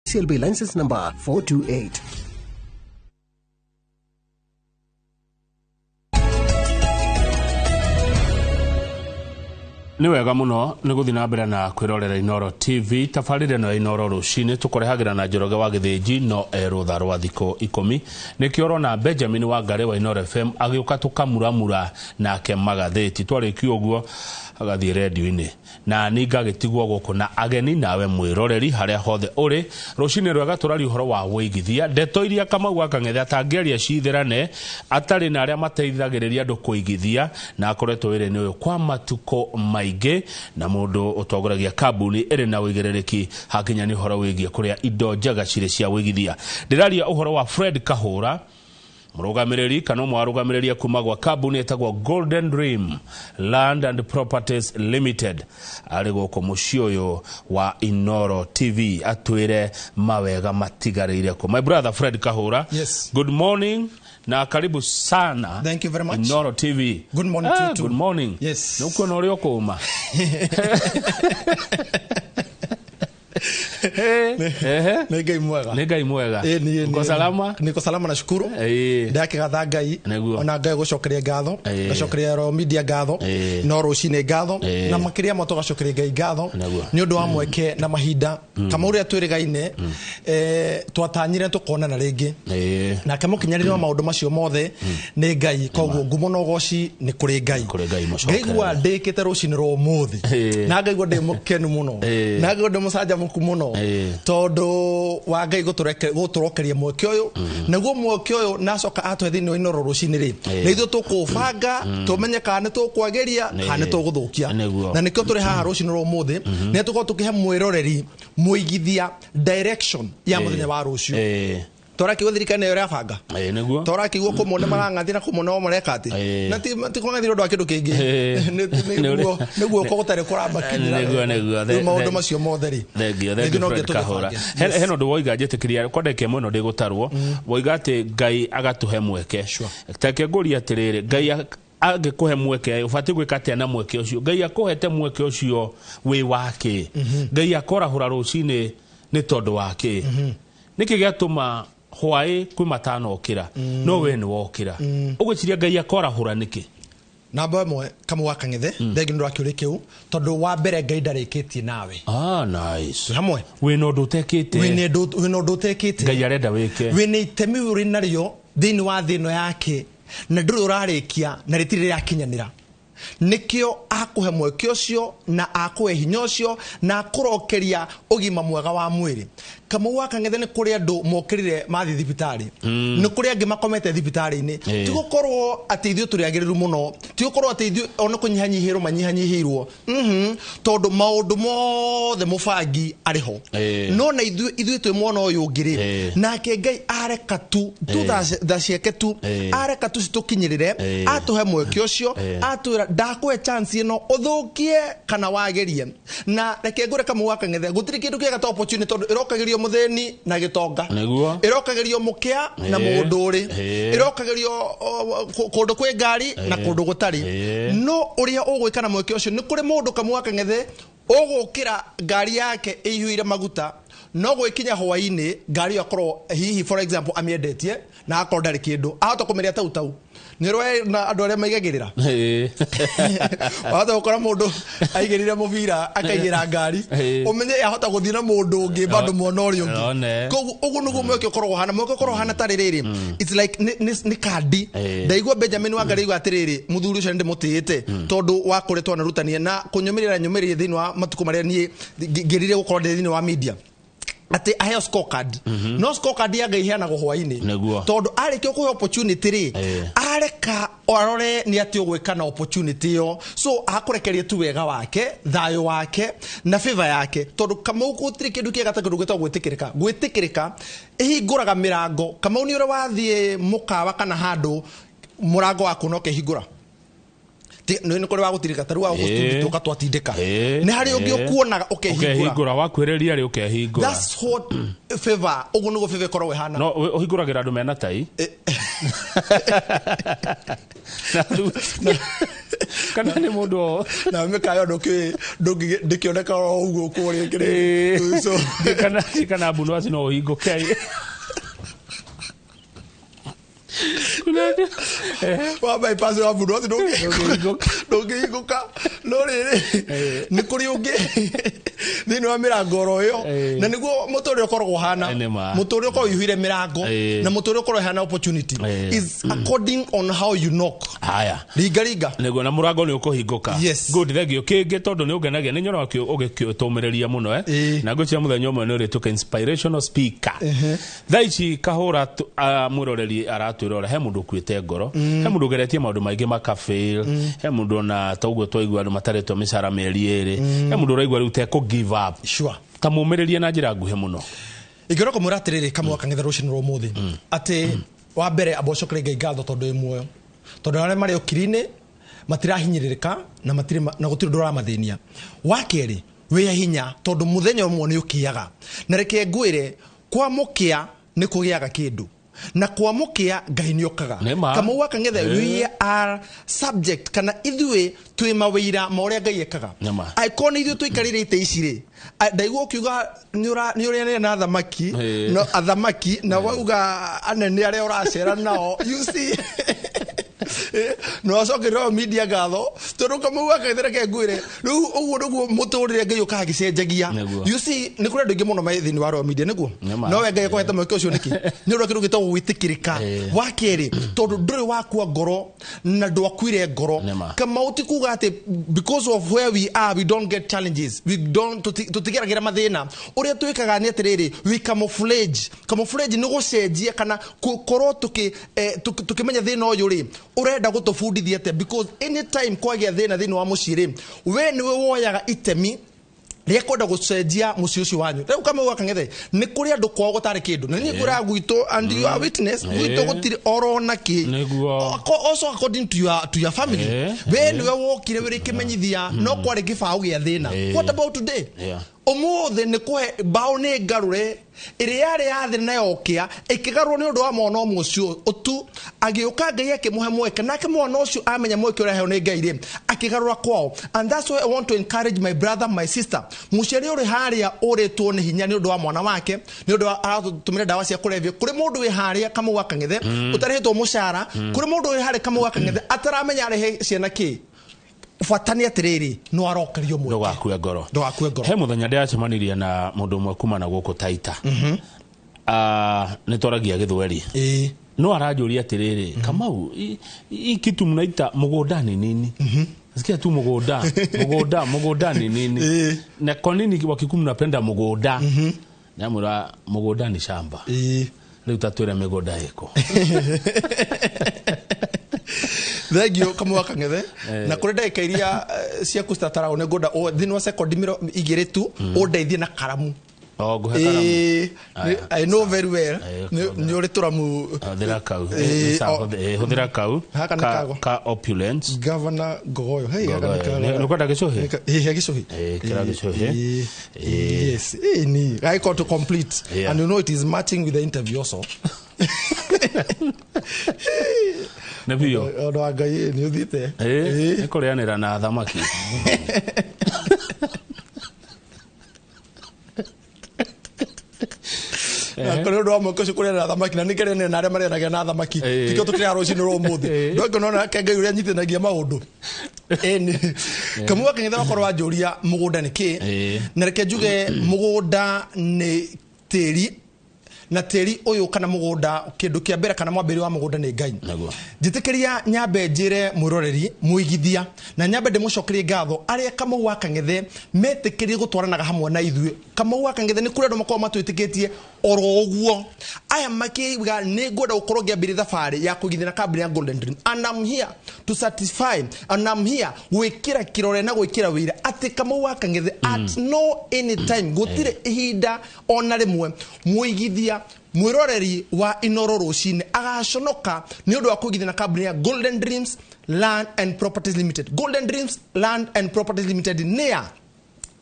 CLB license number 428. Nĩ wega mũno nĩ gũthiĩ na mbere na kwĩrorera Inooro TV. Tabarĩra ĩno ya Inooro rũcinĩ tũkũrehagĩra na Njoroge wa Gĩthĩnji, no erũtha rwa thikũ 10. Nĩkĩo ũrona Benjamin Wangarĩ wa Inooro FM agĩũka tũkamuramura nake magathĩti. Twarĩkia ũguo agathiĩ redio-inĩ na niĩ ngagĩtigwo gũkũ na ageni nawe mwĩroreri harĩa hothe ũrĩ. Rũcinĩ rwega tũraria ũhoro wa wĩigithia, ndeto iria Kamau wa Kang'ethe atangĩaria cithĩrane atarĩ na arĩa mateithagĩrĩria andũ kũigithia, na akoretwo wĩra-inĩ ũyũ kwa matukũ maingĩ, na mũndũ ũtongoragia kambuni ĩrĩ na ũigĩrĩrĩki hakinya nĩ ũhoro wĩgiĩ kũrĩa indo njega cirĩ cia wĩigithia. Ndĩraria ũhoro wa Fred Kahũra, mũrũgamĩrĩri kana ũmwe wa arũgamĩrĩri kuma gwa kambuni ĩtagwo Golden Dream Land and Properties Limited, arĩ gũkũ mũciĩ ũyũ wa Inooro TV atwĩre mawega matigarĩire kũ. My brother Fred Kahũra, Yes. Good morning na karibu sana. Thank you very much. Inooro TV. Good morning to you too. Good morning. Yes. Nĩ ũkuona ũrĩa ũkũma. Nĩ Ngai mwega. Nĩ Ngai mwega. Ĩ, Uko salama? Niko salama na shukuru. Ndakigatha Ngai. Nĩguo. Ona Ngai gũcokeria ngatho. Ngacokeria Royal Media ngatho. No rũcinĩ ngatho. Na makĩria ma tũgacokeria Ngai ngatho. Nĩguo. Nĩ ũndũ wa mweke na mahinda. Kama ũrĩa twĩrĩgaine, twatanyire tũkonana rĩngĩ. Nake mũkinyanĩria wa maũndũ macio mothe nĩ Ngai. Koguo ngumo na ũgoci nĩ kũrĩ Ngai. Kũrĩ Ngai mũcokerere. Ngaigua ndĩkĩte rũcinĩ rwa ũmũthĩ. Na ngaigua ndĩ mũkenu mũno. Na ngaigua ndĩ mũcanjamũku mũno. Tondũ wa Ngai gũtũrokeria mweke ũyũ. Naguo mweke ũyũ nacoka atũhe thĩinĩ wa Inooro rũcinĩ rĩ. Nĩ ithuĩ tũkũbanga, tũmenye kana nĩ tũkwagĩria, kana nĩ tũgũthũkia. Nĩguo. Na nĩkĩo tũrĩ haha rũcinĩ rwa ũmũthĩ. Nĩ tũkorwo tũkĩhe mwĩroreri mũigithia direction ya mũthenya wa rũciũ. Tũrakĩigua thirikari nĩyo ĩrabanga. Nĩguo. Tũrakĩigua kũmwe nĩ marang'athia na kũmwe no mareka atĩ. Na ti kũng'athia ũndũ wa kĩndũ kĩngĩ. Nĩ guoko gũtarĩ kũramakinyĩra. Nĩguo, nĩguo. Rĩu maũndũ macio mothe rĩ. Thengiũ, Ningĩ thengiũ no Fred nginya Kahũra. tũgĩbange. Hena ũndũ woiga njĩtĩkĩria, kwa ndagĩka ĩmwe ĩno ndĩgũtarwo. Woiga atĩ Ngai agatũhe mweke. Reke ngũrie atĩrĩrĩ, Ngai angĩkũhe mweke, ũbatiĩ gwĩka atĩa na mweke ũcio? Ngai akũhete mweke ũcio wĩ wake. Ngai akorahũra rũcinĩ nĩ tondũ wake. Nĩkĩ gĩatũma hwaĩ kwĩ matanokĩra, no we nĩ wokĩra? Ũgwĩciria Ngai akorahũra nĩkĩ? Namba ĩmwe, Kamau wa Kang'ethe, thengiũ nĩ ũndũ wa kĩũria kĩu, tondũ wa mbere Ngai ndarĩkĩtie nawe. Nice. Twĩ hamwe. Wĩna ũndũ ũtekĩte. Wĩna ũndũ ũtekĩte. Ngai arenda wĩke. Wĩna itemi ũrĩ narĩo thĩinĩ wa thĩ ĩno yake, na ndũrĩ ũrarĩkia, na rĩtirĩ rĩrakinyanĩra. Nĩkĩo akũhe mweke ũcio, na akũhe hinya ũcio, na akũrokeria ũgima mwega wa mwĩrĩ. Kamau wa Kang'ethe nĩ kũrĩ andũ mokĩrire mathiĩ thibitarĩ. Nĩ kũrĩ angĩ makomete thibitarĩ-inĩ. Ti gũkorwo atĩ ithuĩ tũrĩ agĩrĩru mũno, ti gũkorwo atĩ ithuĩ ona kũnyihanyihĩrwo manyihanyihĩirwo. Tondũ maũndũ mothe mũbangi arĩ ho. No na ithuĩ twĩ mwena ũyũ ũngĩ rĩ, nake Ngai areka tu, tu tha ciake tu, areka tu citũkinyĩrĩre, atũhe mweke ũcio, atwĩra ndakũhe chance ĩno ũthũkie kana wagĩrie. Na reke ngũre Kamau wa Kang'ethe, gũtirĩ kĩndũ kĩega ta opportunity, tondũ ĩrokagĩrio mũthĩni na gĩtonga. Nĩguo. Ĩrokagĩrio mũkĩa na mũndũ ũrĩ. Ĩrokagĩrio, kũndũ kwĩ ngari na kũndũ gũtarĩ. No ũrĩa ũgwĩka na mweke ũcio, nĩ kũrĩ mũndũ Kamau wa Kang'ethe ũgũkĩra ngari yake ĩiyũire maguta, no gwĩkinya hwaĩ-inĩ ngari ĩyo akorwo hihi for example amĩendetie na akorwo ndarĩ kĩndũ, ahota kũmĩrĩa tau tau. Nĩ ũrĩ na andũ arĩa maigagĩrĩra? Wahota gũkora mũndũ aigĩrĩire mũbira akaigĩra ngari, ũmenye ahota gũthiĩ na mũndũ ũngĩ bado mwena ũrĩa ũngĩ. Koguo ũguo nĩguo mweke ũkoragwo ũhana. Mweke ũkoragwo ũhana ta rĩrĩ, it's like nĩ kandi. Ndaigua Benjamin Wangarĩ auga atĩrĩrĩ, mũthuri ũcio nĩndĩmũtĩĩte tondũ wa kũrĩa twanarutania na kũnyũmĩrĩra nyũmĩrĩrie thĩinĩ wa matukũ marĩa niĩ ngĩrire gũkorwo ndĩ thĩinĩ wa media. Atĩ aheo scorecard. No scorecard ya Ngai iheanagwo hwaĩ-inĩ. Nĩguo. Tondũ arĩkia kũhe opportunity rĩ, areka arore nĩ atĩ ũgwĩka na opportunity ĩyo. So akũrekeria tu wega wake, thayũ wake na favor yake. Tondũ Kamau gũtirĩ kĩndũ kĩega ta kĩndũ gĩtagwo gwĩtĩkĩrĩka. Gwĩtĩkĩrĩka ĩhingũraga mĩrango. Kamau nĩ ũrĩa wathiĩ mũkawa kana handũ mũrango waku no kehingũra. Nĩ kũrĩ wa gũtirika ta rĩu wa gũtindĩka ũgatwatindĩka. Nĩ harĩ ũngĩ ũkuonaga ũkehingũra. Ũkehingũra wakuhĩrĩria rĩ ũkehingũra. That's what favor, ũguo nĩguo favor ĩkoragwo ĩhana. No ũhingũragĩra andũ mena tai. Kana nĩ mũndũ o na mĩkayo ndĩkĩoneka o ũguo kũrĩa kĩrĩ. So kana mbuno no ũhingũke. Wa bypass wa mbuno ndũngĩhingũka. No rĩrĩ nĩ kũrĩ ũngĩ thĩinĩ wa mĩrango oro ĩyo, na nĩguo mũtũrĩre ũkoragwo ũhana. Mũtũrĩre ũkoragwo ũiyũire mĩrango, na mũtũrĩre ũkoragwo ũhana opportunity is according on how you knock. Haya, ringa ringa nĩguo, na mũrango nĩ ũkũhingũka. Yes. Good, thank you. Kĩngĩ tondũ nĩ ũngenagia nĩ nyonaga ũgĩtũmĩrĩria mũno na ngwĩciria mũthenya ũmwe nĩ ũrĩtuĩka inspirational speaker. Thaa ici kahũra mwĩroreri aratwĩrora, he mũndũ ũkuĩte ngoro, he mũndũ ũgeretie maũndũ maingĩ makafail, he mũndũ ona ta ũguo twaigua andũ matarĩtwo mĩcara mĩeri ĩrĩ, he mũndũ ũraigua rĩu tekũ give up. Sure. Ta mũmĩrĩrie na njĩra nguhĩ mũno. Ingĩona kũmwĩra atĩrĩrĩ, kamwe kang'ethe rũcinĩ rwa ũmũthĩ, atĩ wa mbere amba ũcokerie Ngai ngatho tondũ wĩ muoyo, tondũ arĩa marĩ ũkiri-inĩ matirahinyĩrĩrĩka na matirĩ na gũtirĩ ũndũ ũramathĩnia. Wa kerĩ, wĩ hinya tondũ mũthenya ũmwe nĩ ũkĩaga, na reke ngwĩre, kwamũkĩa nĩ kũgĩaga kĩndũ, na kwamũkĩa Ngai nĩ okaga. Kamau wa Kang'ethe, we are subject, kana ithuĩ twĩ mawĩra ma ũrĩa Ngai ekaga. Angĩkorwo nĩ ithuĩ tũikarĩire itĩ ici rĩ, ndaigua ũkiuga nĩ ũrĩanĩire na athamaki, no athamaki na wauga anene arĩa ũracera nao, you see. No acokeria media ngatho tondũ Kamau wa Kang'ethe, reke ngwĩre rĩu ũguo nĩguo mũtũrĩre Ngai ũkaga agĩcenjagia. You see, nĩ kũrĩ andũ aingĩ mũno me thĩinĩ wa Royal Media, nĩguo no we Ngai akũhete mweke ũcio nĩkĩ? Nĩ ũndũ wa kĩndũ gĩtagwo gwĩtĩkĩrĩka. Wa kerĩ, tondũ ndũrĩ wakua ngoro na ndwakuire ngoro. Kamau ti kuga atĩ because of where we are we don't get challenges, we don't tũtigeragĩra mathĩna. Ũrĩa twĩkaga nĩ atĩrĩrĩ, we camouflage. Camouflage nĩ gũcenjia kana gũkorwo tũkĩmenya thĩna ũyũ rĩ ũrenda gũtũbundithia atĩa, because anytime kwagĩa thĩna thĩinĩ wa mũciĩ rĩ, we nĩwe woyaga itemi rĩa kwenda gũcenjia mũciĩ ũcio wanyu. Rĩu Kamau wa Kang'ethe, nĩ kũrĩ andũ kwao gũtarĩ kĩndũ, na niĩ ngwĩraga gwitũ, and you are witness, gwitũ gũtirĩ oro na kĩ. Also according to your family, we nĩwe wokire wĩrĩ kĩmenyithia no kwarĩ kĩbaũ gĩa thĩna. What about today? Ũmũthĩ nĩ kũhe mbaũ nĩ ngarũre ĩrĩa yarĩ ya thĩ na yokia ĩkĩgarũrwo nĩ ũndũ wa mwana ũmwe ũcio ũtu agĩũka Ngai akĩmũhe mweke, nake mwana ũcio amenya mweke ũrĩa aheo nĩ Ngai rĩ akĩgarũra kwao. And that's why I want to encourage my brother, my sister, mũciari ũrĩ harĩa ũrĩtwo nĩ hinya nĩ ũndũ wa mwana wake, nĩ ũndũ wa aratũmĩra ndawa cia kũrebia. Kũrĩ mũndũ wĩ harĩa Kamau wa Kang'ethe ũtarĩhĩtwo mũcara, kũrĩ mũndũ wĩ harĩa Kamau wa Kang'ethe ataramenya arehe ciana kĩ. Bata nĩ atĩrĩrĩ, no arokerio mweke. Ndũgakue ngoro. Ndũgakue ngoro. He mũthenya ndĩracemanirie na mũndũ ũmwe kuma na gũkũ Taita. Nĩ twaragia Gĩthweri. No aranjũria atĩrĩrĩ, Kamau, hii kitu mnaita mũgũnda ni nini? Sikia tu mũgũnda, mũgũnda, mũgũnda ni nini? Na kwa nini Wakikuyu mnapenda mũgũnda? Nyamũra mũgũnda ni shamba. Rĩu tatwĩre mĩgũnda ĩkũ. Thank you Kamau wa Kang'ethe. Na kũrĩ ndagĩka iria ciaku citataragwo nĩ ngwenda thĩinĩ wa sekondi 20 tu ũndeithie na karamu. Ngũhe karamu. I know very well. Nĩ ũrĩ tũramu. Hũthĩra kau. Hũthĩra kau. Ka opulence. Governor Ngogoyo. Hey, nĩ ũkwenda gĩcũhĩ? Ĩĩ, gĩcũhĩ. Kĩra gĩcũhĩ. Yes. Ni. I got to complete. And you know it is matching with the interview also. Nĩ biũ. Ũndũ wa Ngai nĩ ũthiĩte. Nĩ kũrĩanĩra na thamaki. Na kũrĩ ũndũ wa mweke ũcio kũrĩanĩra na thamaki, na nĩ kĩrĩanĩra na arĩa marĩanagia na thamaki. Tikĩo tũkĩrĩa rũcinĩ rwa ũmũthĩ. Ndũngĩona nake Ngai ũrĩa anyitithanagia maũndũ. Kamau wa Kang'ethe wakorwo wanjũria mũgũnda nĩ kĩ, na reke njuge mũgũnda nĩ tĩri, na tĩri ũyũ kana mũgũnda, kĩndũ kĩa mbere kana mwambĩrĩrio wa mũgũnda nĩ Ngai. Njĩtĩkĩria nyambe njĩre mwĩroreri mũigithia, na nyambe ndĩmũcokerie ngatho arĩa Kamau wa Kang'ethe metĩkĩrie gũtwaranaga hamwe na ithuĩ. Kamau wa Kang'ethe nĩ kũrĩ andũ makoragwo matwĩtĩkĩtie oro ũguo, aya makiuga nĩ ngwenda gũkorwo ngĩambĩrĩria thabarĩ ya kũigithia na kambuni ya Golden Dream, and I'm here to certify, and I'm here gwĩkĩra kĩrore na gwĩkĩra wĩira atĩ Kamau wa Kang'ethe at no any time gũtirĩ ihinda ona rĩmwe mũigithia mwĩroreri wa Inoro rũcinĩ agaconoka nĩ ũndũ wa kũigithia na kambuni ya Golden Dreams Land and Properties Limited. Golden Dreams Land and Properties Limited nĩa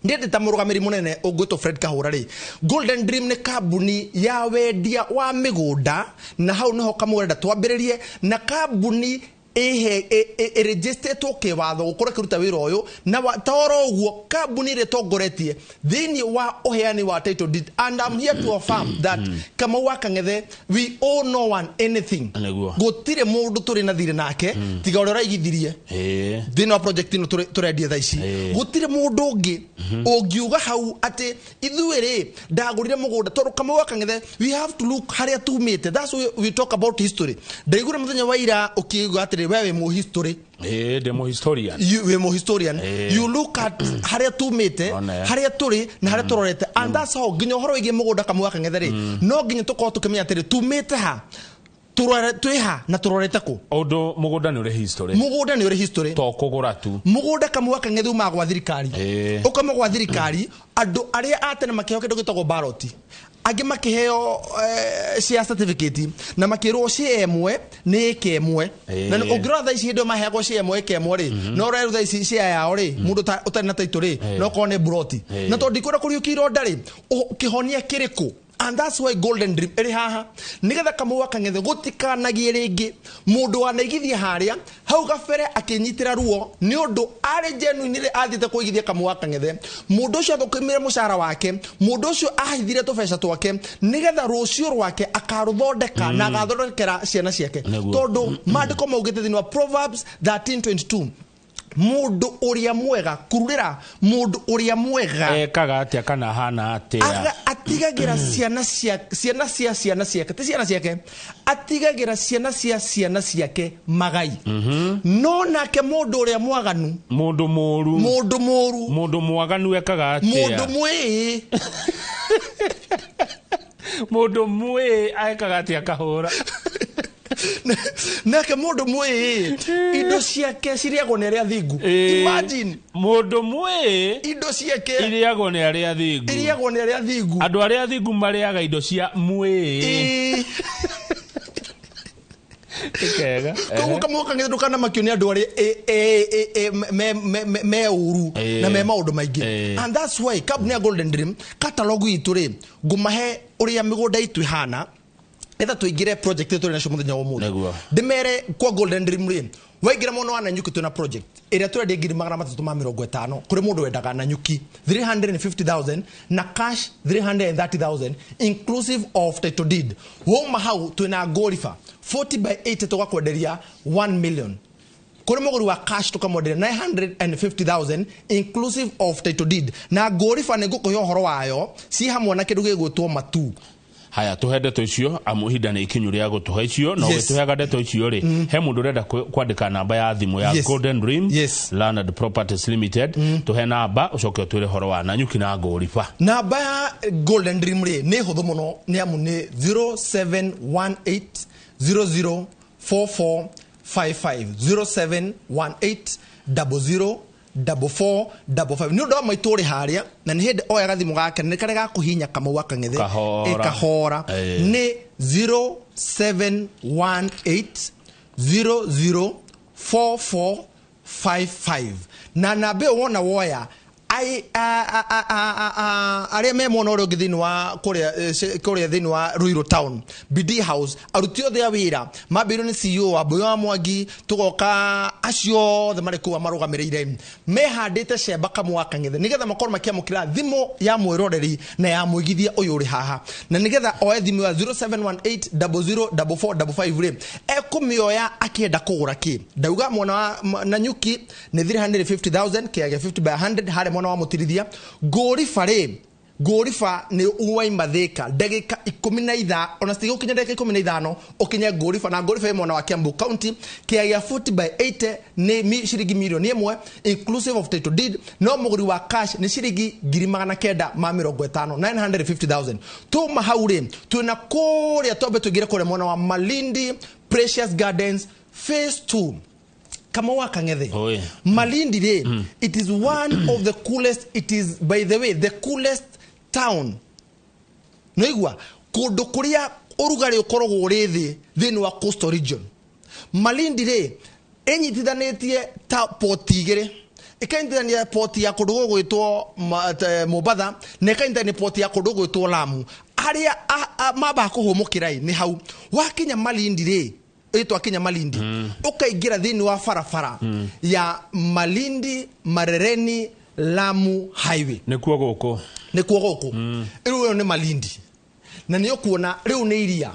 ndä ta mũrũgamĩri mũnene ũngwĩtwo Fred Kahũra rĩ. Golden Dream nĩ kambuni ya wendia wa mĩgũnda, na hau nĩho kamũrenda twambĩrĩrie, na kambuni ĩrĩnjĩstĩtwo kĩwatho gũkorwo ĩkĩruta wĩra ũyũ, na ta oro ũguo kambuni ĩrĩa ĩtongoretie thĩinĩ wa ũheani wa title deed. And I'm here to affirm that Kamau wa Kang'ethe, we owe no one anything. Nĩguo. Gũtirĩ mũndũ tũrĩ na thirĩ nake tiga ũrĩa ũraigithirie thĩinĩ wa project ĩno tũrendia thaa ici. Gũtirĩ mũndũ ũngĩ ũngiuga hau atĩ ithuĩ rĩ ndagũrire mũgũnda, tondũ Kamau wa Kang'ethe, we have to look harĩa tumĩte. That's why we talk about history. Ndaiguire mũthenya wa ira ũkiuga atĩrĩ, we wĩ mũ history. Ĩĩ, ndĩ mũhistorian. Wĩ mũ historian. You look at harĩa tumĩte, One. harĩa tũrĩ na harĩa tũrorete, and that's how nginya ũhoro wĩgiĩ mũgũnda, Kamau wa Kang'ethe rĩ, no nginya tũkorwo tũkĩmenya atĩrĩ tumĩte ha, twĩ ha na tũrorete kũ. Ũndũ mũgũnda nĩ ũrĩ history. Mũgũnda nĩ ũrĩ history. To kũgũra tu. Mũgũnda, Kamau wa Kang'ethe, umaga gwa thirikari. Ũkauma gwa thirikari, andũ arĩa a tene makĩheo kĩndũ gĩtagwo ballot, angĩ makĩheo share certificate na makĩrwo share ĩmwe nĩ ĩka ĩmwe. Na ũngĩrora thaa ici, hĩndĩ ĩyo maheagwo share ĩmwe ĩka ĩmwe rĩ, no ũrerwo thaa ici share yao rĩ, mũndũ ũtarĩ na title rĩ, no korwo nĩ buroti. Na tondũ ndikwenda kũriũkia ironda rĩ, kĩhonia kĩrĩkũ? And that's why Golden Dream ĩrĩ haha, nĩgetha Kamau wa Kang'ethe gũtikanagie rĩngĩ mũndũ wanaigithia harĩa hau gabere akĩnyitĩra ruo nĩ ũndũ arĩ genuine rĩ athiĩte kũigithia. Kamau wa Kang'ethe, mũndũ ũcio athũkũmire mũcara wake, mũndũ ũcio ahithire tũbeca twake nĩgetha rũciũ rwake akarũthondeka na agathondekera ciana ciake. Tondũ maandĩko maugĩte thĩinĩ wa Proverbs 13:22, mũndũ ũrĩa mwega, kururĩra mũndũ ũrĩa mwega Ekaga atĩa kana hana atĩa? Atigagĩra ciana cia ciana cia ciana ciake, ti ciana ciake, atigagĩra ciana cia ciana ciake magai. No nake mũndũ ũrĩa mwaganu, Mũndũ mũru, mũndũ mũru, mũndũ mwaganu ekaga mũndũ atĩa? Mwĩĩ. Mũndũ mwĩĩ ekaga atĩa, Kahũra? Nake mũndũ mwĩĩ, indo ciake cirĩagwo nĩ arĩa thingu. Imagine. Mũndũ mwĩĩ, indo ciake irĩagwo nĩ arĩa thingu. Irĩagwo nĩ arĩa thingu. Andũ arĩa thingu marĩaga indo cia mwĩĩ. Kega. Koguo Kamau Kang'ethe, ndũkanamakio nĩ andũ arĩa me ũru na me maũndũ maingĩ. And that's why kambuni ya Golden Dream, catalog itũ rĩ, ngũmahe ũrĩa mĩgũnda itũ ĩhana etha tũingĩre project ĩyo tũrĩ nacio mũthenya wa ũmũthĩ. Ndĩmere kwa Golden Dream rĩ, waingĩra mwena wa Nanyuki, twĩna project ĩrĩa tũrendia 350,000 kũrĩ mũndũ wendaga Nanyuki, 350,000 na cash 330,000 inclusive of title deed. Wauma hau, twĩna Ngũriba 40 by 80, tũgakwenderia 1 million. Kũrĩ mũgũri wa cash, tũkamwenderia 950,000 inclusive of title deed. Na Ngũriba nĩ ngũkũhe ũhoro wayo ci hamwe na kĩndũ gĩgwĩtwo matu. Haya, tũhe ndeto icio, amu ihinda nĩ ikinyu rĩa gũtũhe icio. Na ũgĩtũheaga ndeto icio rĩ, he mũndũ ũrenda kwandĩka namba ya thimũ ya Golden Dream Land and Properties Limited. Tũhe namba, ũcoke ũtwĩre ũhoro wa Nanyuki na Ngũriba. Namba ya Golden Dream rĩ, nĩ hũthũ mũno, nĩ amu nĩ 0718 004455, 0718 00 4455. Nĩ ũndũ wa maitũ ũrĩ harĩa, na nĩ hĩndĩ oyaga thimũ gake, nĩ karĩa gakũhinya, Kamau wa Kang'ethe. Kahora. Kahora. Nĩ 0718 004455. Na namba ĩyo wona woya, arĩa me mwena ũrĩa ũngĩ thĩinĩ wa kũrĩa kũrĩa thĩinĩ wa Ruiru Town BD House, aruti othe a wĩra mambĩrĩirio nĩ CEO wa Mbuyu wa Mwangi, tũgoka acio othe marĩ kũu marũgamĩrĩire mehandĩte cemba, Kamau wa Kang'ethe, nĩgetha makorwo makĩamũkĩra thimũ ya mwĩroreri na ya mũigithia ũyũ ũrĩ haha, na nĩgetha oe thimũ ya 0718 004455 rĩ, ekũmĩoya akĩenda kũgũra kĩ. Ndauga mwena wa Nanyuki nĩ 350,000, kĩage 50 by 100 harĩa mwena wa Mũtirithia. Ngũriba rĩ, Ngũriba nĩ waima Thĩka ndagĩka 15, ona citigũkinya ndagĩka 15 ũkinye Ngũriba. Na Ngũriba ĩ mwena wa Kiambu County, kĩagĩa 40 by 80 nĩ ciringi 1 mirioni inclusive of title deed. No mũgũri wa cash nĩ ciringi 950,000, 950,000. Tuma hau rĩ, twĩna kũrĩa, twambe tũingĩre kũrĩa mwena wa Malindi, Precious Gardens Phase 2. Kamau wa Kang'ethe, Oi. Malindi rĩ, it is one of the coolest, it is by the way the coolest town. Noigua kũndũ kũrĩa ũrugarĩ ũkoragwo ũrĩ thĩ thĩinĩ wa coastal region. Malindi rĩ, Ĩnyitithanĩtie ta poti igĩrĩ, ĩkanyitithania poti ya kũndũ gũgwĩtwo Mombatha na ĩkanyitithania poti ya kũndũ gũgwĩtwo Lamu. Arĩa mambaga kũhũmũkĩra ĩ nĩ hau. Wakinya Malindi rĩ, twakinya Malindi, ũkaingĩra thĩinĩ wa barabara ya Malindi Marereni Lamu Highway. Nĩkuo gũkũ. Nĩkuo gũkũ. Rĩu ĩyo nĩ Malindi na nĩ ũkuona rĩu nĩ iria.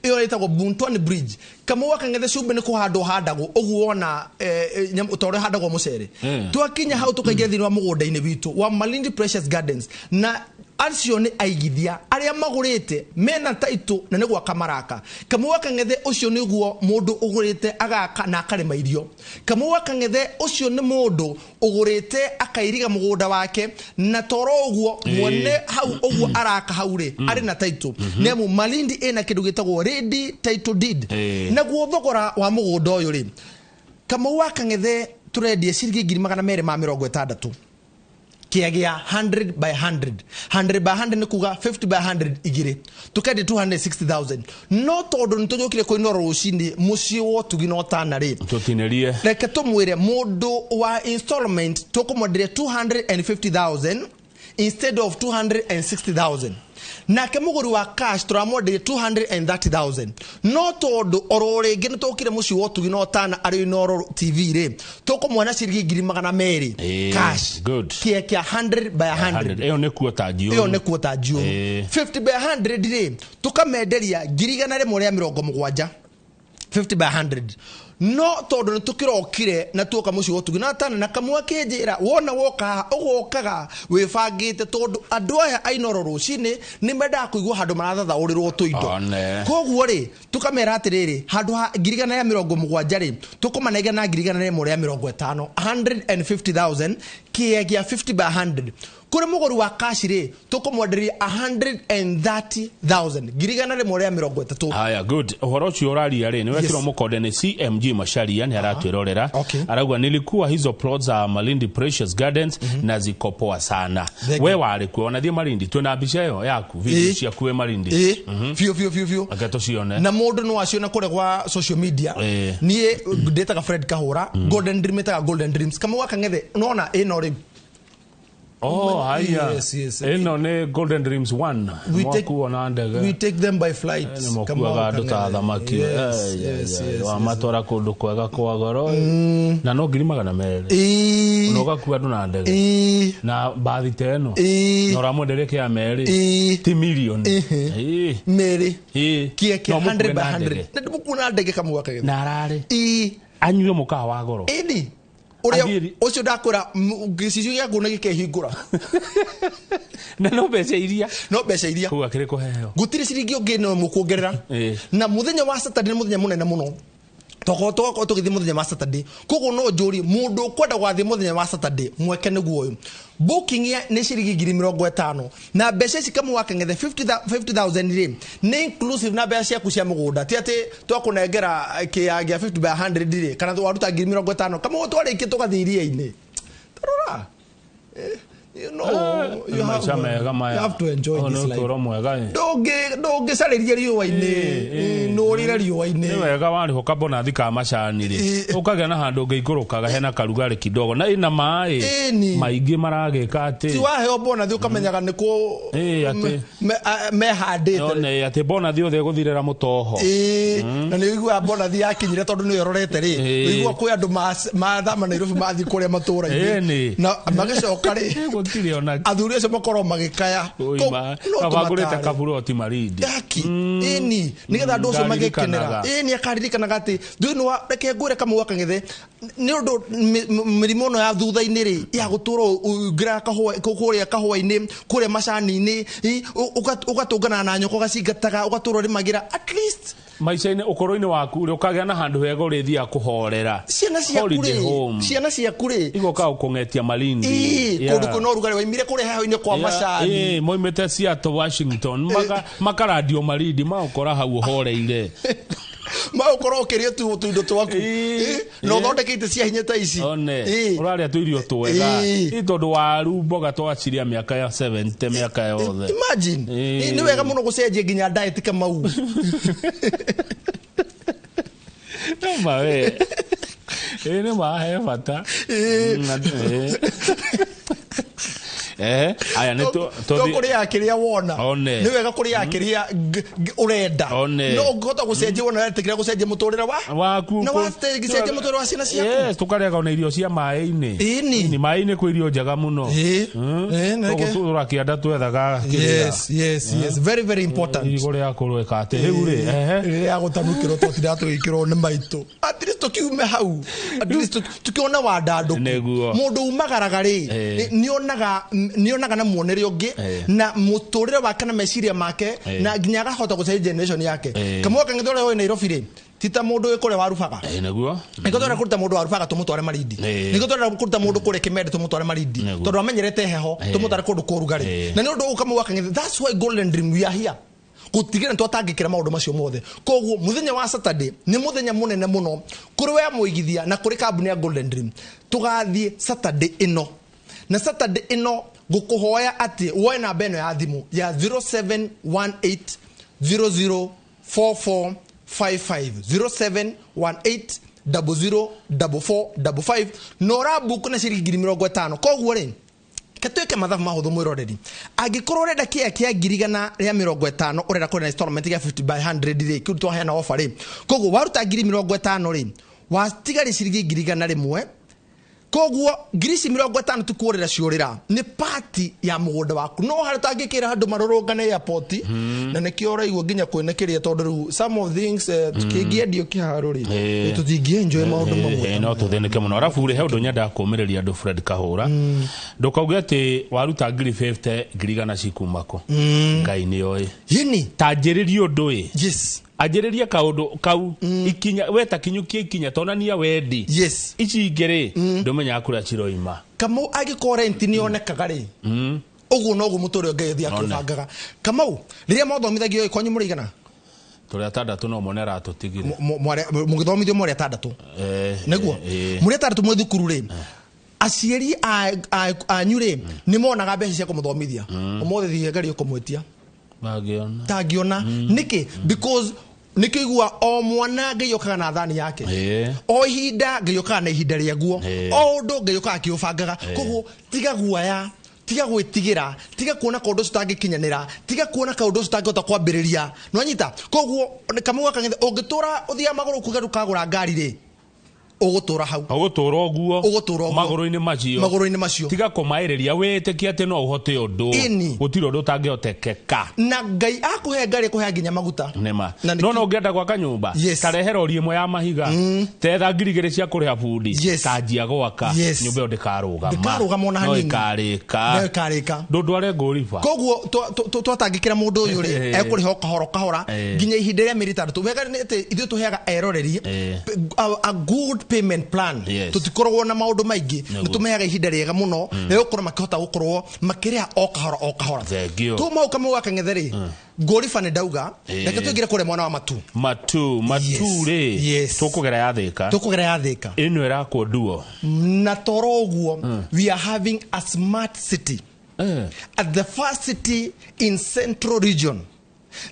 Ĩyo ĩtagwo Buntoni Bridge. Kamau wa Kang'ethe cumbĩ nĩ kũhandwo handagwo ũguo wona ta ũrĩa handagwo mũcere. Twakinya hau tũkaingĩra thĩinĩ wa mũgũnda-inĩ witũ wa Malindi Precious Gardens, na acio nĩ aigithia arĩa magũrĩte mena taitũ na nĩ gwaka maraka. Kamau wa Kang'ethe ũcio nĩguo mũndũ ũgũrĩte agaka na akarĩma irio. Kamau wa Kang'ethe ũcio nĩ mũndũ ũgũrĩte akairiga mũgũnda wake, na toro ũguo mwene hau ũguo araka hau rĩ, arĩ na taitũ. Nĩamu Malindi ĩna kĩndũ gĩtagwo ready title deed. Naguo thogora wa mũgũnda ũyũ rĩ, Kamau wa Kang'ethe tũrendia ciringi 260,000 kĩa gĩa 100 by 100. 100 by 100 nĩ kuga 50 by 100 igĩrĩ, tũkendia 260,000. No tondũ nĩ tũgĩũkire kũinoro rũcinĩ mũciĩ wa ũtugi na ũtana rĩ, Tũtinĩrie. Reke tũmwĩre mũndũ wa installment tũkũmwenderia 250,000 instead of 260,000. Nake mũgũri wa cash tũramwenderia 230,000. No tondũ oro rĩngĩ nĩ tũkire mũciĩ wa ũtugi na ũtana arĩ Inooro TV rĩ, tũkũmwena ciringi 200,000 cash. Good. Kĩa kĩa 100 by 100. 100. Ĩyo nĩ kuota njiũru. Ĩyo nĩ kuota njiũru. 50 by 100 rĩ, tũkamenderia 170,000. 50 by 100. No tondũ nĩ tũkĩrokire na tuoka mũciĩ wa ũtugi na tana na kamwe akĩnjĩra wona woka haha ũgokaga wĩbangĩte, tondũ andũ aya a Inooro rũcinĩ nĩ mendaga kũigua handũ marathathaũrĩrwo tũindo. Koguo rĩ, tũkamera atĩrĩrĩ, handũ ha 170,000 rĩ, tũkũmanengera na 150,000, 150,000 kĩea gĩa 50 by 100. Kũrĩ mũgũri wa cash rĩ, tũkũmwenderia 130,000, 130,000. Haya, good. Ũhoro ũcio ũraria rĩ, nĩ wekĩrwo mũkonde nĩ CMG Macharia, nĩ aratwĩrorera. Arauga nilikuwa hizo plots za Malindi Precious Gardens na ziko poa sana. Thank We you. warĩ kuo, ona thiĩ Malindi, twĩna mbica ĩyo yaku, video ciaku wĩ Malindi. Biũ biũ biũ biũ. Reke tũcione. Na mũndũ no acione kũrĩa gwa social media. Niĩ ndĩtaga Fred Kahũra, Golden Dream ĩtaga Golden Dreams. Kamau wa Kang'ethe nona ĩno rĩu. Oh, haya. Yes, yes. Ĩno nĩ Golden Dreams 1. We take, Mwakuo na ndege. we take them by flight. Nĩ mokuaga andũ ta thamaki. Yes, yes, yes. Wamatwara kũndũ kwega kwa goro. Na no 200,000. Na ũgakua andũ na ndege. Na mbathi ta ĩno. Na ũramwenderia kĩa merĩ. Ti milioni. Merĩ. Kĩa kĩa No mũkue 100 by na 100. ndege. Na ndĩmũkue na ndege Kamau wa Kang'ethe. Na ararĩ. Anyue mũkawa wa goro. Ĩni. Ũrĩa Athiĩ- ũcio ndakwĩra gĩcicio gĩaku nĩ gĩkehingũra. Na no mbeca iria. No mbeca iria. Kũu akĩrĩ kũheo. Gũtirĩ ciringi ũngĩ no mũkuongerera. Na mũthenya wa Saturday nĩ mũthenya mũnene mũno. Tokorwo tũgakorwo tũgĩthiĩ mũthenya wa Saturday. Koguo no njũrie mũndũ ũkwenda gwathiĩ mũthenya wa Saturday, mweke nĩguo ũyũ. Booking ya nĩ ciringi 50,000. Na mbeca ici Kamau wa Kang'ethe 50,000 rĩ, nĩ inclusive na mbeca ciaku cia mũgũnda. Ti atĩ twakũnengera kĩa gĩa 50 by 100 rĩ, kana waruta 50,000. Kamau twarĩkia tũgathiĩ iria-inĩ. Tarora. You know, you have, Maica mega maya. you have to enjoy Ũyũ this nĩ life. ũtũũro mwega ĩ. Ndũngĩcarĩria riũa-inĩ, nũrĩre riũa-inĩ. Nĩ wega warĩhwo kabonathi ka macani rĩ, ũkagĩa na handũ ũngĩikũrũkaga hena karugarĩ kidogo na ĩna maĩ Ĩni. maingĩ maragĩka atĩ. Ti waheo bonathi ũkamenyaga nĩ kũ Atĩ. mehandĩte. One atĩ bonathi yothe ĩgũthirĩra mũtoho. Na nĩ ũiguaga bonathi yakinyire tondũ nĩyo ĩrorete rĩ, ũigua kwĩ andũ mathama Nairobi mathiĩ kũrĩa matũũra-inĩ. Ĩni. Na magĩcoka rĩ, Gũtirĩ ona athuri acio makorwo magĩkaya. Ũima, No kabangũrĩte tũmatare. kaburoti Malindi. Yaki, ĩni, nĩgetha andũ acio magĩkenera. Ndaririkananga. Ĩni, akaririkanaga atĩ thĩinĩ wa reke ngwĩre Kamau wa Kang'ethe, nĩ ũndũ mĩrimũ ĩno ya thutha-inĩ rĩ, ya gũtũũra ũingĩraga kũrĩa kahũa-inĩ, kũrĩa macani-inĩ, ũgatũngana na nyoka ũgacingataga, ũgatũũra ũrĩmagĩra, at least Maica-inĩ ũkũrũ-inĩ waku rĩ, ũkagĩa na handũ hega ũrĩthiaga kũhorera. Ciana ciaku Holiday rĩ, home. ciana ciaku rĩ. Igoka gũkũng'etia Malindi. Kũndũ kwĩna ũrugarĩ waimire kũrĩa heho-inĩ kwa macani. Moimĩte Seattle, Washington, makarandio Malindi, magũkora hau ũhoreire. Magũkorwo ũkĩrĩa tũindo twaku. Na ũthondekete cia hinya ta ici. One, ũrarĩa tũirio twega. Ĩ, tondũ waru mboga twaciria mĩaka ya 70, mĩaka yothe. Imagine. Nĩ wega mũno gũcenjia nginya diet Kamau. No ma we. Ĩ nĩ ma he bata. Aya nĩ To kũrĩaga kĩrĩa wona. One. Nĩ wega kũrĩaga kĩrĩa ũrenda. One. No ũngĩhota gũcenjia wona ũretĩkĩra gũcenjia mũtũrĩre wa waku Na wacenjia mũtũrĩre wa ciana ciaku. Yes, tũkarĩaga ona irio cia maĩ-inĩ. Ĩni. Ĩni, maĩ-inĩ kwĩ irio njega mũno. Ĩ. Ĩ, na Koguo reke- tũra kĩanda twethaga kĩrĩa. Yes, yes, yes. Very, very important. Irigũ rĩa kũrwĩka atĩ rĩu rĩ, ehe. Rĩrĩa gũtanukĩrwo twatindaga tũgĩkĩrwo nĩ maitũ. At least tũkiume hau. At least tũkĩone wandandũku. Nĩguo. Mũndũ umagaraga rĩ, nĩonaga na muonere ũngĩ na mũtũrĩre wake na meciria make na nginya akahota gũcenjia generation yake. Kamwe kang'ethe ũrĩa ũĩ Nairobi rĩ, ti ta mũndũ wĩ kũrĩa warubaga. Nĩguo. Nĩkĩo tũrenda kũruta mũndũ wa Rubaga tũmũtware Malindi. Nĩkĩo tũrenda kũruta mũndũ kũrĩa Kĩmende tũmũtware Malindi. Tondũ amenyerete heho tũmũtware kũndũ kwa ũrugarĩ. Na nĩ ũndũ ũyũ Kamau wa Kang'ethe, that's why Golden Dream we are here. Gũtigĩrĩra nĩ twatangĩkĩra maũndũ macio mothe. Koguo mũthenya wa Saturday nĩ mũthenya mũnene mũno kũrĩ we mũigithia na kũrĩ kambuni ya Golden Dream. Tũgathiĩ Saturday ĩno. Na Saturday ĩno ngũkũhoya atĩ woe namba ĩno ya thimũ ya 0718 00 4455 0718 00 4455 na ũrabook na ciringi ngiri mĩrongo ĩtano. Koguo rĩ, katwĩke mathabu mahũthũ mwĩroreri. Angĩkorwo ũrenda kĩea kĩa ngiri igana rĩa mĩrongo ĩtano, ũrenda kũrĩa installment gĩa 50 by 100 rĩ, kĩu twaheana offer rĩ. Koguo waruta ngiri mĩrongo ĩtano rĩ, watigaria ciringi ngiri igana rĩmwe. Koguo ngiri ici mĩrongo ĩtano ti kuorĩra ciũrĩra, nĩ pati ya mũgũnda waku. No harĩa ũtangĩkĩra handũ marũrũngane airport, na nĩkĩo ũraigua nginya kwĩna kĩrĩa, tondũ rĩu some of things kĩngĩendio kĩharo rĩ, tũtingĩ-enjoy maũndũ mamwe. No tũthĩnĩke mũno. Arabu rĩ, he ũndũ nyendaga kũũmĩrĩria andũ Fred Kahũra. Ndũkauge atĩ waruta ngiri 50, ngiri igana cikuma kũ. Ngai nĩoĩ. Yĩni. Ta anjĩrĩria ũndũ ĩ. Yes. Anjĩrĩria kaũndũ kau, ikinya, we ta kinyũkia ikinya, tonania wendi. Yes. Ici ingĩ rĩ, ndũmenyaga kũrĩa ciroima. Kamau angĩkorwo rent nĩyonekaga rĩ, ũguo noguo mũtũrĩre Ngai athiaga One. akĩũbangaga. Kamau, rĩrĩa mwathomithagio ĩ, kwanyu mũrĩ igana? Tũrĩ atandatũ no mone aratũtigire. Mũgĩthomithio mwarĩ atandatũ. Nĩguo? Mũrĩ atandatũ mwĩ thukuru rĩ, aciari anyu rĩ, nĩ monaga mbeca cia kũmũthomithia. Ũmũthĩ thiĩ ngerie kũmwĩtia. Tangĩona. Tangĩona. Nĩkĩ? Because nĩkĩo igua o mwana Ngai okaga na thani yake. O ihinda Ngai okaga na ihinda rĩaguo. O ũndũ Ngai okaga akĩũbangaga. Koguo tiga guoya, tiga gwĩtigĩra, tiga kuona kaũndũ ũcio ũtangĩkinyanĩra, tiga kuona kaũndũ ũcio ũtangĩhota kwambĩrĩria. Nĩwanyita? Koguo Kamau wa Kang'ethe, ũngĩtũra ũthiaga magũrũ kuga ndũkagũra ngari rĩ, ũgũtũra hau. Ũgũtũra ũguo. Ũgũtũra ũguo. Magũrũ-inĩ macio. Magũrũ-inĩ macio. Tiga kũmaĩrĩria, wĩtĩkie atĩ no ũhote ũndũ. Ĩni. Gũtirĩ ũndũ ũtangĩhotekeka. Na Ngai akũhe ngari akũhe nginya maguta. Nĩma. Na nĩ No kĩ- no ũngĩenda gwaka nyũmba, Yes. ta rehe rori ĩmwe ya mahiga, tetha ngiri igĩrĩ cia kũrĩha bundi, Yes. ta anjia gwaka, Yes. nyũmba ĩyo ndĩkarũgama. Ndĩkarũgama ona No hanini. ĩkarĩka. No ĩkarĩka. Ndũndware ngũriba. Koguo twatangĩkĩra mũndũ ũyũ rĩ, ekũrĩha o kahora kahora nginya ihinda rĩa mĩeri ĩtandatũ. Wega nĩ atĩ ithuĩ tũheaga eroreri a good payment plan. Yes. Tũtikoragwo na maũndũ maingĩ. Nĩguo. Nĩ tũmehaga ihinda rĩega mũno, rĩa gũkorwo makĩhota gũkorwo makĩrĩha o kahora o kahora. Thank you. Tuma hau Kamau wa Kang'ethe rĩ, ngũriba nĩ ndauga, reke tũingĩre kũrĩa mwena wa Matu. Matu, Matu Yes. rĩ, Yes. tũkũgera ya Thĩka. Tũkũgera ya Thĩka. Ĩno ĩrakwo nduo. Na toro ũguo, we are having a smart city. At the first city in Central Region.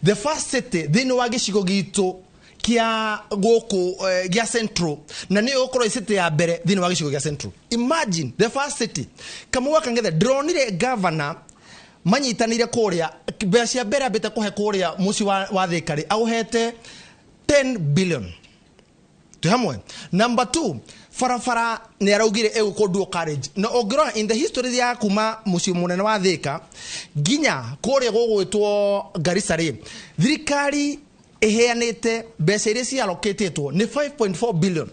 The first city thĩinĩ wa gĩcigo gitũ kĩa gũkũ, gĩa Central, na nĩyo ĩgũkorwo ĩ city ya mbere thĩinĩ wa gĩcigo gĩa Central. Imagine the first city. Kamau wa Kang'ethe, ndĩronire governor manyitanĩire kũrĩa, mbeca cia mbere ambĩte kũhe kũrĩa mũciĩ wa Thĩka rĩ, aũhete 10 billion. Twĩ hamwe. Number 2, barabara nĩ araugire ĩgũkwo dual carriage. Na ũngĩrora in the history ya kuma mũciĩ mũnene wa Thĩka nginya kũrĩa gũgwĩtwo Garissa rĩ, thirikari ĩheanĩte mbeca iria cialokĩtĩtwo nĩ 5.4 billion.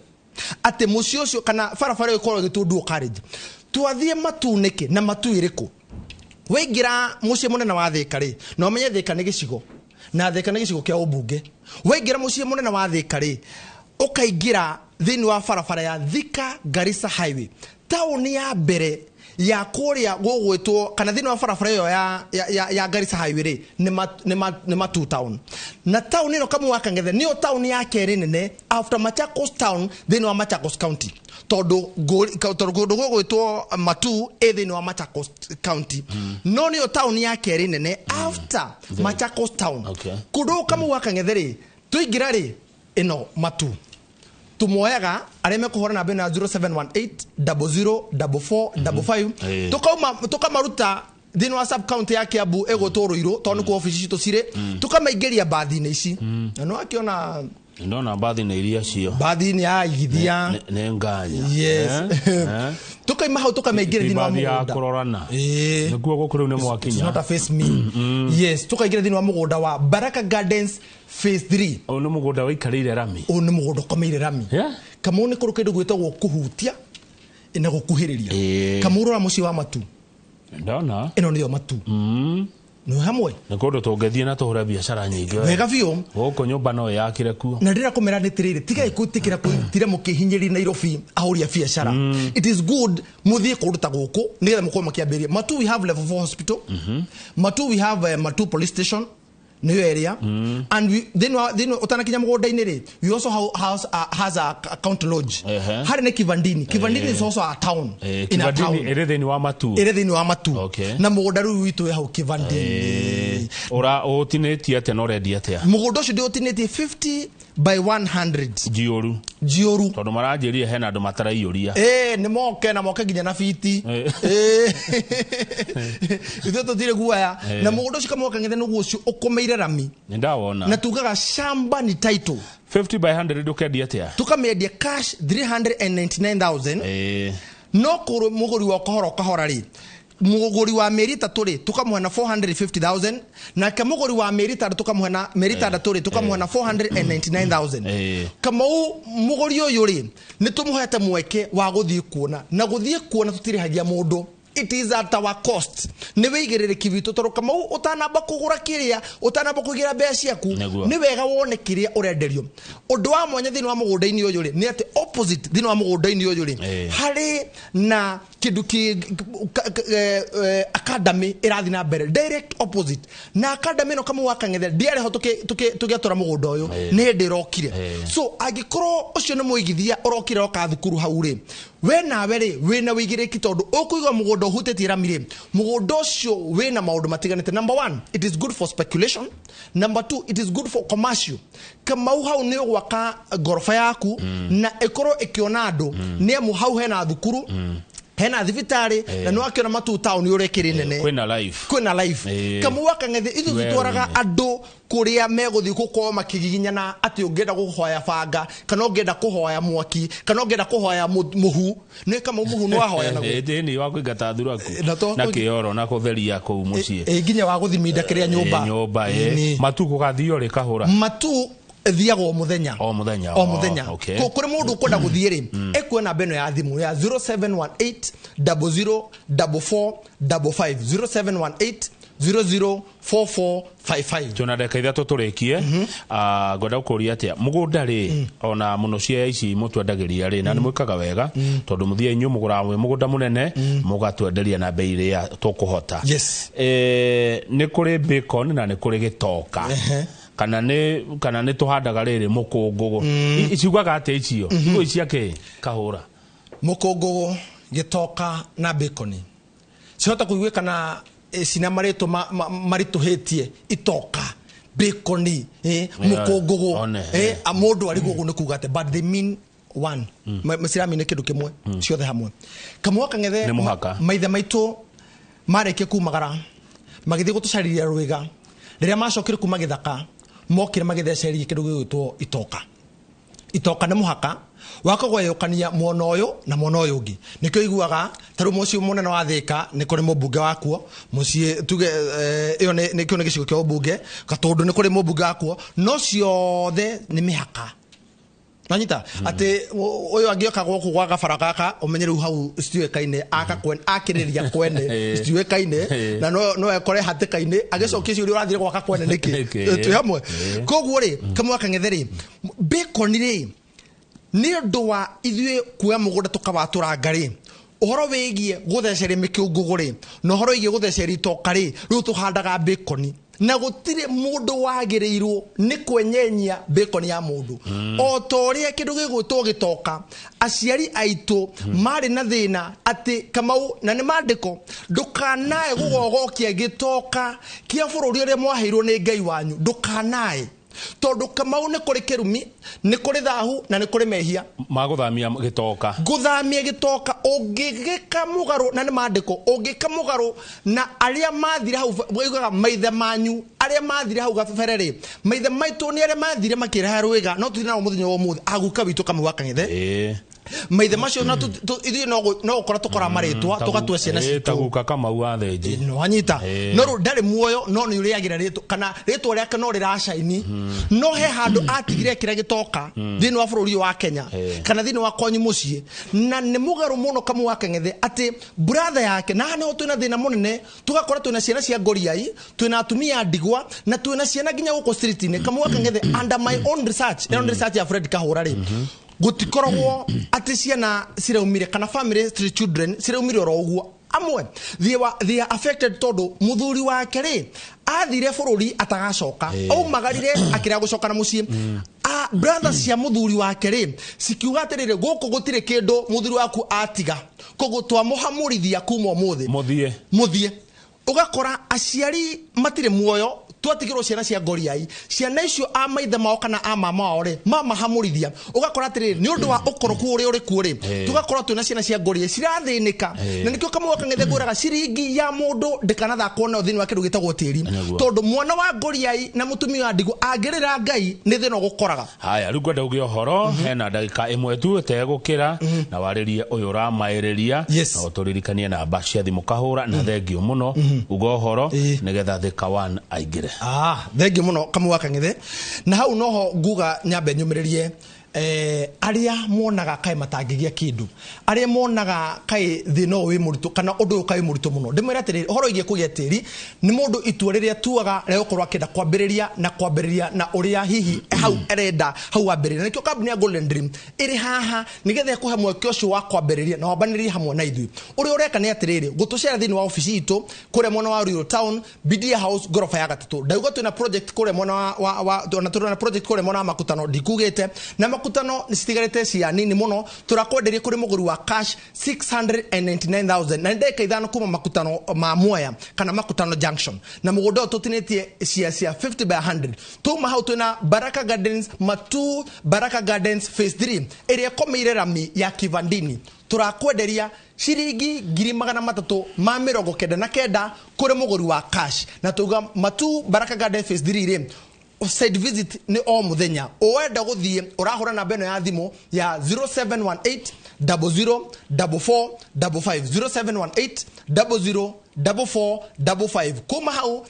Atĩ mũciĩ ũcio kana barabara ĩyo ĩkorwo ĩgĩtwo dual carriage. Twathiĩ Matu nĩkĩ na Matu ĩrĩkũ? Waingĩra mũciĩ mũnene wa Thĩka rĩ, na ũmenye Thĩka nĩ gĩcigo, na Thĩka nĩ gĩcigo kĩa ũmbunge. Waingĩra mũciĩ mũnene wa Thĩka rĩ, ũkaingĩra thĩinĩ wa barabara ya Thika Garissa Highway, taũni ya mbere ya kũrĩa gũgwĩtwo kana thĩinĩ wa barabara ĩyo ya Garissa Highway rĩ, nĩ Matu town. Na taũni ĩno Kamau wa Kang'ethe nĩyo taũni ya kerĩ nene after Machakos town thĩinĩ wa Machakos County. Tondũ kũndũ gũgwĩtwo Matu ĩ thĩinĩ wa Machakos County. No nĩyo taũni ya kerĩ nene after Machakos town. Okay. Kũndũ gũkũ Kamau wa Kang'ethe rĩ, twaingĩra rĩ, ĩno Matu. Tumoyaga arĩa mekũhũra namba ĩno ya 0718 004455. Eh. Tukamaruta thĩinĩ wa sub county ya Kiambu ĩgwĩtwo Ruiru, tondũ nĩkuo obici citũ cirĩ, tukamaingĩria mbathi-inĩ ici na nĩ wakĩona. Ndona mbathi nä iria cio. Mbathi-inĩ ya igithia. Nä nganya. Yes. Eh? Eh? Tukaima hau tukamaingĩria Ti thĩinĩ wa mbathi ya mũgũnda. kũrorana. Ĩĩ. Nĩkuo gũkũ rĩu nĩ It's mwakinya. not a face me. Yes, tukaingĩra thĩinĩ wa mũgũnda wa Baraka Gardens Phase 3. Ũyũ nĩ mũgũnda wĩikarĩire rami. Ũyũ nĩ mũgũnda ũkomeire rami. Yeah. Kamau, nĩ kũrĩ kĩndũ gwĩtagwo kũhutia na gũkuhĩrĩria. Ĩĩ. Kamau, rora mũciĩ wa Matu. Ndona. Ĩno nĩyo Matu. Nĩ hamwe. Nĩ kũndũ tũngĩthiĩ na tũhũre biacara nyingĩ we. Wega biũ. Gũkũ nyũmba no ĩyakĩre kuo. Na ndĩra kũmera nĩ tirĩrĩ, tigai gwĩtĩkĩra kwĩtira mũkĩhinyĩrĩria Nairobi ahũri a biacara. It is good mũthiĩ kũndũ ta gũkũ nĩgetha mũkorwo makĩambĩrĩria. Matu we have level 4 hospital. Matu we have Matu police station nĩyo area, and we thĩinĩ ũtanakinya mũgũnda-inĩ rĩ, we also has a county lodge. Harĩ nĩ Kivandini. Kivandini is also a town in a Kivandini town. ĩrĩ thĩinĩ wa Matu. Ĩrĩ thĩinĩ wa Matu. Okay. Na mũgũnda rĩu witũ wĩ hau Kivandini. Ũra ũtinĩtie atĩa na ũrendia atĩa? Mũgũnda ũcio ndĩũtinĩtie 50 by 100. Njiũru. Njiũru. Tondũ maranjĩrire hena andũ mataraiyũria. Ĩĩ, nĩ moke na moke nginya na biti. Eh. Ithuĩ tũtirĩ guoya. Na mũgũnda ũcio, kamwe kang'ethe, nĩguo ũcio ũkomeire rami. Nĩ ndawona. Na tugaga shamba ni title. 50 by 100 ndũkendia atĩa? Tukamĩendia cash 399,000. No kũrĩ mũgũri wa kahora kahora rĩ, mũgũri wa mĩeri 3 rĩ, tũkamũhe na 450,000, nake mũgũri wa mĩeri 6 tũkamũhe na mĩeri 6 rĩ, tũkamũhe na 499,000. Kamau, mũgũri ũyũ rĩ, nĩ tũmũhete mweke wa gũthiĩ kuona, na gũthiĩ kuona tũtirĩhagia mũndũ. It is at our cost, nĩ wĩigĩrĩrĩki witũ, tondũ Kamau, ũtanamba kũgũra kĩrĩa, ũtanamba kũigĩra mbeca ciaku, Nĩguo. nĩ wega wone kĩrĩa ũrenderio. Ũndũ wa mwanya thĩinĩ wa mũgũnda-inĩ ũyũ rĩ, nĩ atĩ opposite thĩinĩ wa mũgũnda-inĩ ũyũ rĩ, harĩ na kĩndũ kĩ academy ĩrathiĩ na mbere direct opposite, na academy ĩno, Kamau wa Kang'ethe, ndĩarĩ ho tũgĩatũra mũgũnda ũyũ. Nĩ hĩndĩ ĩrokire. So angĩkorwo ũcio nĩ mũigithia ũrokire oka thukuru hau rĩ, we nawe rĩ, wĩna wĩigĩrĩki, tondũ ũkũigua mũgũnda ũhutĩtie rami rĩ, mũgũnda ũcio wĩna maũndũ matiganĩte. Number one, it is good for speculation. Number two, it is good for commercial. Kamau, hau nĩ ũgwaka ngoroba yaku na ĩkorwo ĩkĩona andũ, nĩ amu hau hena thukuru, hena thibitarĩ, na nĩ wakĩona Matu taũni ũrĩa ĩkĩrĩ nene. Kwĩna life. Kwĩna life. Kamau wa Kang'ethe, ithuĩ Werũ-inĩ. tũtwaraga andũ kũrĩa megũthiĩ gũkorwo makĩgiginyana, atĩ ũngĩenda kũhoya banga, kana ũngĩenda kũhoya mwaki, kana ũngĩenda kũhoya mũhu. Nĩ Kamau, mũhu nĩ wahoya naguo? Ĩni, wa kũingata thuraku. Na Na kĩoro na kũtheria kũu mũciĩ. Ĩ, nginya wa gũthiminda kĩrĩa nyũmba. Ĩ, nyũmba ĩ. Ĩni. Matu gũgathio rĩ, kahũra? Matu thiagwo o mũthenya. O mũthenya. O mũthenya. Oh, okay. Kũrĩ mũndũ ũkwenda gũthiĩ rĩ, ekuoya namba ĩno ya thimũ ya 0718 00 44 55, 0718 004455. Twĩna ndagĩka 3 tũrĩkie. Ah, ngwenda gũkũria atĩa, mũgũnda rĩ, ona mũno cia ici mũtwendagĩria rĩ, na nĩ mwĩkaga wega, tondũ mũthiĩ inyuĩ mũgũraga mwĩ mũgũnda mũnene, mũgatwenderia na bei ĩrĩa tũkũhota. Yes. Nĩ kũrĩ bacon na nĩ kũrĩ gĩtoka, kana nĩ tũhandaga rĩrĩ mũkũngũgũ. Ciugaga atĩa icio icio cia kĩ kahũra? Mũkũngũgũ, gĩtoka na bacon cihota kũiguĩka na cina marĩtwa maritũhĩtie, itoka, bacon, mũkũngũgũ. One, Mũndũ arigwo ũguo nĩ kuga atĩ, but they mean one. Ciramini kĩndũ kĩmwe ciothe hamwe, Kamau Kang'ethe. Nĩ mũhaka. Maithe maitũ marĩkia kumagara magĩthiĩ gũtũcarĩria rwĩga. Rĩrĩa macokire kuma gĩthaka, mokire magĩthecereria kĩndũ gĩgwĩtwo itoka. Itoka nĩ mũhaka wakũgwayũkania mwena ũyũ na mwena ũyũ ũngĩ. Nĩkĩo iguaga ta rĩu mũciĩ mũnene wa Thĩka nĩ kũrĩ mũmbunge wakuo mũciĩ, tuge ĩyo nĩ kĩo nĩ gĩcigo kĩa ũmbunge, Gatũndũ nĩ kũrĩ mũmbunge wakuo, no ciothe nĩ mĩhaka. Nanyita atĩ ũyũ angĩoka gũkũ gwa gabara gaka, ũmenye rĩu hau citiũĩkaine, aka kwene akĩrĩria kwene citiũĩkaine, na no ekore hatĩka-inĩ agĩcokia ciũria, ũrathire gwaka kwene nĩkĩ? Nĩkĩ? Twĩ hamwe. Koguo rĩ, Kamau Kang'ethe rĩ, bacon rĩ, nĩ ũndũ wa ithuĩ kuoya mũgũnda tũkawatũranga rĩ, ũhoro wĩgiĩ gũtheceria mĩkĩũngũgũ rĩ, na ũhoro wĩgiĩ gũtheceria itoka rĩ, rĩu tũhandaga bacon, na gũtirĩ mũndũ wagĩrĩirwo nĩ kwenyenyia bacon ya mũndũ, o ta ũrĩa kĩndũ gĩgwĩtwo gĩtoka. Aciari aitũ marĩ na thĩna atĩ, Kamau, na nĩ mandĩko, ndũkanae gũgogokia gĩtoka kĩa bũrũri ũrĩa mwaheirwo nĩ Ngai wanyu, ndũkanae. Tondu Kamau nĩ kũrĩ kĩrumi, nĩ kũrĩ thahu na nĩ kũrĩ mehia. Magũthamia gĩtoka. Gũthamia gĩtoka ũngĩgĩka mũgarũ, na nĩ maandĩko, ũngĩka mũgarũ na arĩa mathire hau, waugaga maithe manyu arĩa mathire hau gabere rĩ, maithe maitũ nĩ arĩa mathire makĩrehe rwĩga, no tũtirĩ nao mũthenya wa ũmũthĩ. Aguka witũ Kamau wa Kang'ethe. Maithe macio na ithuĩ no gũkora tũkora marĩtwa tũgatua ciana citũ. Taguka Kamau wa Thenji. No anyita. No rĩu ndarĩ muoyo, no nĩ ũrĩagĩra rĩtwa kana rĩtwa rĩake no rĩracaini. No he handũ atigire kĩrĩa gĩtoka thĩinĩ wa bũrũri wa Kenya kana thĩinĩ wa kwanyu mũciĩ. Na nĩ mũgarũ mũno Kamau wa Kang'ethe atĩ brother yake, na haha nĩho twĩna thĩna mũnene, tũgakora twĩna ciana cia ngoriai, twĩna atumia a ndigwa, na twĩna ciana nginya gũkũ street-inĩ. Kamau wa Kang'ethe, under my own research, ĩno nĩ research ya Fred Kahũra rĩ, gũtikoragwo atĩ ciana ciraumire kana family street children ciraumire oro ũguo. Amwe they are affected tondũ mũthuri wake rĩ athire bũrũri atagacoka, aumagarire akĩrega gũcoka na mũciĩ. Brothers cia mũthuri wake rĩ cikiuga atĩrĩrĩ, gũkũ gũtirĩ kĩndũ mũthuri waku atiga, koguo twamũhamũrithia kuma ũmũthĩ mũthiĩ. Ũgakora aciari matirĩ muoyo, twatigirwo ciana cia ngoriai, ciana icio a maithe mao kana a mama wao rĩ mamahamũrithia. Ũgakora atĩrĩrĩ, nĩ ũndũ wa ũkoroku ũrĩa ũrĩ kuo rĩ, tũgakorwo twĩna ciana cia ngoriai cirathĩnĩka. Na nĩkĩo Kamau wa Kang'ethe ngwĩraga ciringi ya mũndũ ndĩkanathakwo nayo thĩinĩ wa kĩndũ gĩtagwo tĩri, tondũ mwana wa ngoriai na mũtumia wa ndigwa angĩrĩra Ngai nĩ thĩna ũgũkoraga. Haya, rĩu ngwenda uge ũhoro hena ndagĩka ĩmwe tu ĩtegũkĩra, na warĩrie ũyũ ũramaĩrĩria, na ũtũririkanie namba cia thimũ kahũra, na thengio mũno uga ũhoro nĩgetha Thika One aingĩre. Thengio mũno Kamau wa Kang'ethe. Na hau noho nguga nyambe nyũmĩrĩrie arĩa monaga kaĩ matangĩgĩa kĩndũ, arĩa monaga kaĩ thĩna ũyũ wĩ mũritũ kana ũndũ ũyũ kaĩ wĩ mũritũ mũno. Ndĩmwĩre atĩrĩrĩ, ũhoro wĩgiĩ kũgĩa tĩri nĩ mũndũ itua rĩrĩa atuaga rĩa gũkorwo akĩenda kwambĩrĩria na kwambĩrĩria na ũrĩa hihi hau arenda hau ambĩrĩria. Nĩkĩo kambuni ya Golden Dream ĩrĩ haha nĩgetha ĩkũhe mweke ũcio wa kwambĩrĩria na wambanĩrĩrie hamwe na ithuĩ. Ũrĩa ũreka nĩ atĩrĩrĩ, gũtũcera thĩinĩ wa obici itũ kũrĩa mwena wa Ruiru Town, Bidia House, ngoroba ya gatatũ. Ndauga twĩna project kũrĩa mwena wa tũrĩ na project kũrĩa mwena wa Makutano, ndikugĩte na Makutano nĩ citigarĩte cia nini mũno, tũrakwenderia kũrĩ mũgũri wa cash 699,000 na nĩ ndagĩka ithano kuma Makutano ma Mwea kana Makutano Junction, na mũgũnda ũyũ tũtinĩtie cia 50 by 100. Tuma hau twĩna Baraka Gardens, Matu Baraka Gardens phase 3 ĩrĩa ĩkomeire rami ya Kivandini, tũrakwenderia ciringi 399,000 kũrĩ mũgũri wa cash. Na tuga Matu Baraka Gardens phase 3 rĩ, site visit nĩ o mũthenya. Ũwenda gũthiĩ ũrahũra namba ĩno ya thimũ ya 0718 00 44 55, 0718 00 44 55. Kuma hau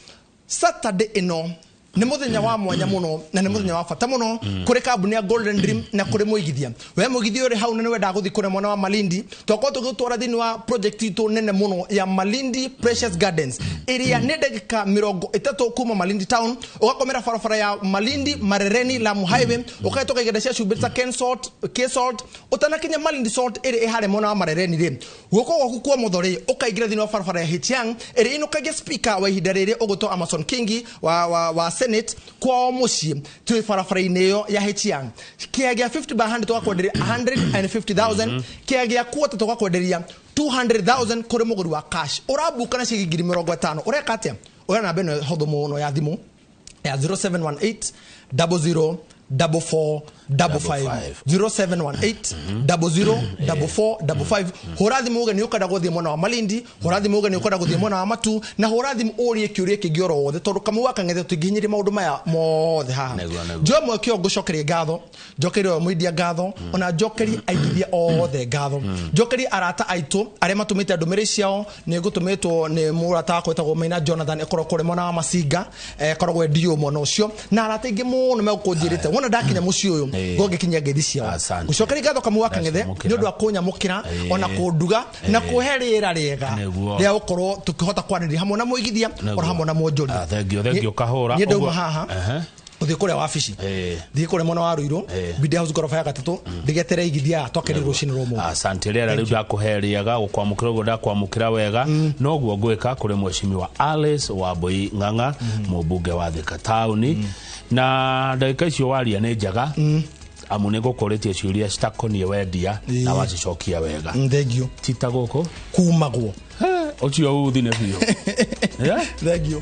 Saturday ĩno nĩ mũthenya wa mwanya mũno na nĩ mũthenya wa bata mũno kũrĩ kambuni ya Golden Dream na kũrĩ mũigithia. We mũigithia ũrĩ hau na nĩ wendaga gũthiĩ kũrĩa mwena wa Malindi, twakorwo tũgĩgũtwara thĩinĩ wa project itũ nene mũno ya Malindi Precious Gardens ĩrĩa nĩ ndagĩka 30 kuma Malindi town, ũgakomera barabara ya Malindi Marereni Lamu Highway, ũkahĩtũka iganda cia cumbĩ ta Ken Salt, K Salt, ũtanakinya Malindi Salt ĩrĩa ĩ harĩa mwena wa Marereni rĩ, guoko gwaku kwa ũmotho rĩ, ũkaingĩra thĩinĩ wa barabara ya Hichiang ĩrĩa ĩinũkagia speaker wa ihinda rĩrĩ ũgũtwo Amason Kingi wa Senate kwao mũciĩ, twĩ barabara-inĩ ĩyo ya Hichiang. Kĩea gĩa 50 by 100 tũgakwenderia 150,000, kĩea gĩa quarter tũgakwenderia 200,000 kũrĩ mũgũri wa cash. Ũrambuka na ciringi 50,000, ũreka atĩa? Ũrĩa namba ĩno hũthũ mũno ya thimũ ya 0718 00 44 55, 0718 00 44 55. Hũra thimũ uge nĩ ũkwenda gũthiĩ mwena wa Malindi, hũra thimũ uge nĩ ũkwenda gũthiĩ mwena wa Matu, na hũra thimũ ũrie kĩũria kĩngĩ oro wothe, tondũ Kamau wa Kang'ethe tũtingĩhinyĩria maũndũ maya mothe haha. Njoe mweke ũyũ ngũcokerie ngatho, njokerie ũyũ mũindia ngatho, ona njokerie aigithia othe ngatho, njokerie arata aitũ arĩa matũmĩte ndũmĩrĩri ciao. Nĩ ngũtũmĩtwo nĩ mũrata wakwa wĩtagwo Maina Jonathan, ĩkoragwo kũrĩa mwena wa Masinga, ĩkoragwo endio mwena ũcio, na arata aingĩ mũno megũkũnjĩrĩte wona ndakinya mũciĩ ũyũ ngũgĩkinyia ngeithi ciao. Gũcokeria ngatho Kamau wa Kang'ethe nĩ ũndũ wa kũnyamũkĩra ona kũnduga na kũhe rĩera rĩega rĩa gũkorwo tũkĩhota kwanĩrĩria hamwe na mũigithia ona hamwe na mwonjoria. Thengio Kahũra. Niĩ ndauma haha ũthiĩ kũrĩa wabici, thiĩ kũrĩa mwena wa Ruiru, Bidia House ngoroba ya gatatũ, ndigetere igithia twakerio rũcinĩ rwa ũmũthĩ. Asante. Rĩera rĩu ndakũhe rĩega gũkwamũkĩra ũguo ndakwamũkĩra wega, noguo ngwĩka kũrĩ mheshimiwa Alice Wambui Ng'ang'a, mũmbunge wa Thika taũni. Na ndagĩka icio waria nĩ njega, amu nĩ ngũkũrĩtie ciũria citakoniĩ wendia na wacicokia wega. Thengio. Ti ta gũkũ kumagwo ũcio uthi nĩ biũ. Thengio.